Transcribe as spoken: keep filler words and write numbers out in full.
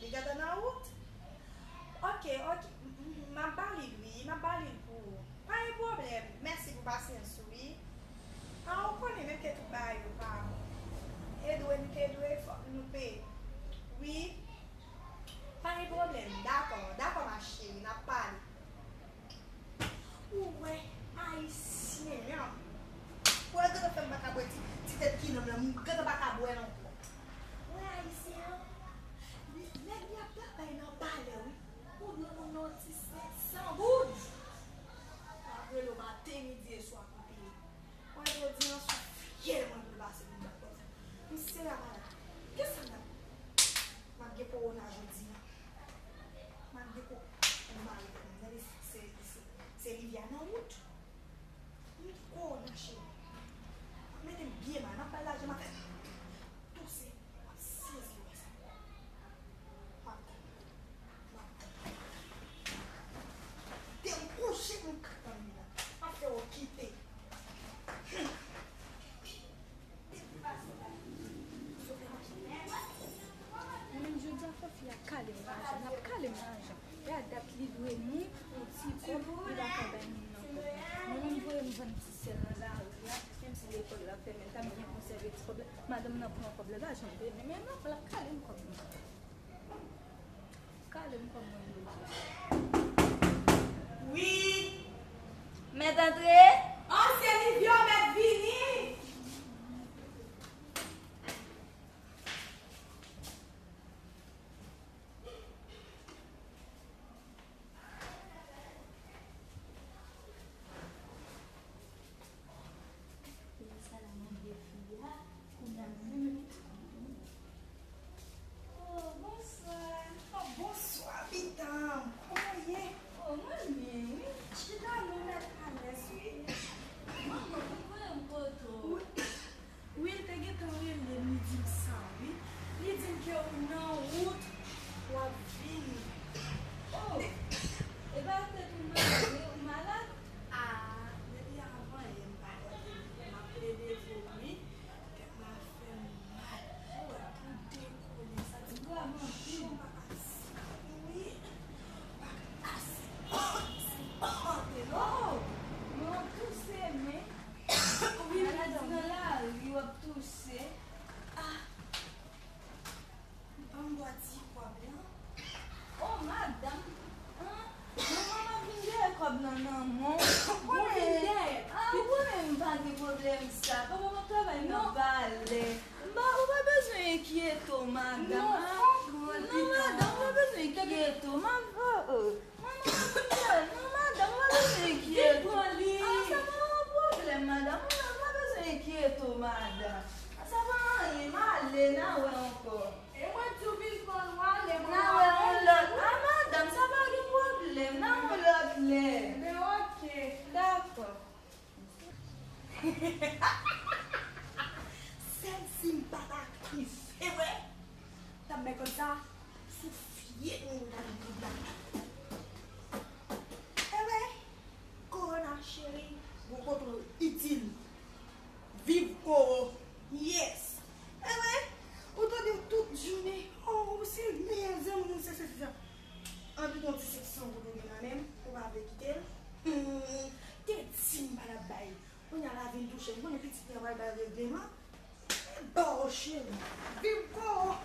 Li gentan nan wout? Ok, ok. M, m, m ap ba li l, wi. M ap ba li l pou ou. Pa gen pwoblèm. Mèsi pou pasyans ou, wi. A, ou konnen menm ke tout bagay yo pa bon. E dwe, nou te dwe, fòk nou peye. Wi. Pa gen pwoblèm. Dakò, dakò, ma chérie. N ap pale. Ou wè ayisyen an. Ou wè gentan fè m pa ka bwè ti, ti tèt kinanm lan, m gentan pa ka bwè l ankò. Ou wè ayisyen an, li, nèg li ap travay nan palè, wi. Ou dwe moun nan ti senk san goud. M ap rele w maten, midi e swa pou peye. Mwen jodi an sou fyèl mwen pou l pase pou m bat kòb. M sere a malad. Kisa m ap, m ap gen kowona jodi an? M ap gen ko-, m mare tèt mwen. Gade se, se, se Livia nan wout. M gen kowona cheri. M ap mete m byen mal. M ap bay lajan, m ap fè touse. M ap sezi wè sa. M ap tann. M ap tann. Kite m kouche m ka tann li la. M ap fè w kite. Mwen menm jodi a fò fi a kale m lajan, l ap kale m lajan. E a dat li dwe mwen yon ti kòb, li pa ka bay moun nan kòb la. Mwen menm voye m vann ti sèl nan lari a, menm si lekòl la fèmen, l ta byen konsève ti kòb la. Madanm nan pran kòb la, lajan m te renmen, men non, l ap kale m kòb mwen. Kale m kòb mwen jodi a. Wi. Mèt antre? An, se Livia, mèt vini. Kounye a sa la mande fi a, kounye a mwen menm. Oh, bonswa. Oh, bonswa, pitanm. Kòman w ye? Oh, mwen byen, wi. Chita non, mèt alèz, wi. Manman, mwen voye m kote w. Wi. Wi, l te gentan rele m, li di m sa, wi. Li di m ke ou nan wout, w ap vini. Oh, e pa tèt ou malad, ou malad? Ah, depi avan yè m pa tande, m ap plede vomi, tèt mwen ap fè m mal. Ou wè, pou dekole, sa ti kòm chan pa ka sipòte, wi, pa ka sipòte, non. Oh, non, touse, men. Wi, maladi nan lari, w ap touse. Ah. Ban m bwè ti kòb lan. Oh, madanm. An, manman m ap vin dèyè kòb lan nan men w. Ou konnen, ah, ou konnen m pa gen pwoblèm sa. Papa m ap travay nan palè. M pa, ou pa bezwen enkyete w, madanm. Non, madanm, ou pa bezwen enkyete w. M ap, oh, oh. Manman, non, madanm, ou pa bezwen enkyete w. Vin pran li. Ah, sa pa yon pwoblèm, madanm. Ou pa bezwen enkyete w, madanm. Ah, sa pa anyen, m ale, n a wè ankò. E mwen di w vin pran l, w ale, mwen. N a wè yon lòt. Ah, madanm, sa pa gen pwoblèm, n a wè yon lòt lè. Ebyen, ok, dakò. Sèl si m pa t aktris, e vre, t ap bay kòb sa sou fyèl mwen, mwen t ap di la. E vre, kowona cheri, gwo kote w itil. Viv Koro, yes. E vre, ou tande tout jounen, oh, ou se meyè zanmi m, se, se, se sa. Anpil yon ti senk san goud ou gen nan men m, ou pa vle kite l. Hmm, te di m pa t ap bay. Kounye a la vin touche m. Konnen pitit li an pral bay regleman. Ba w cheri. Viv kò.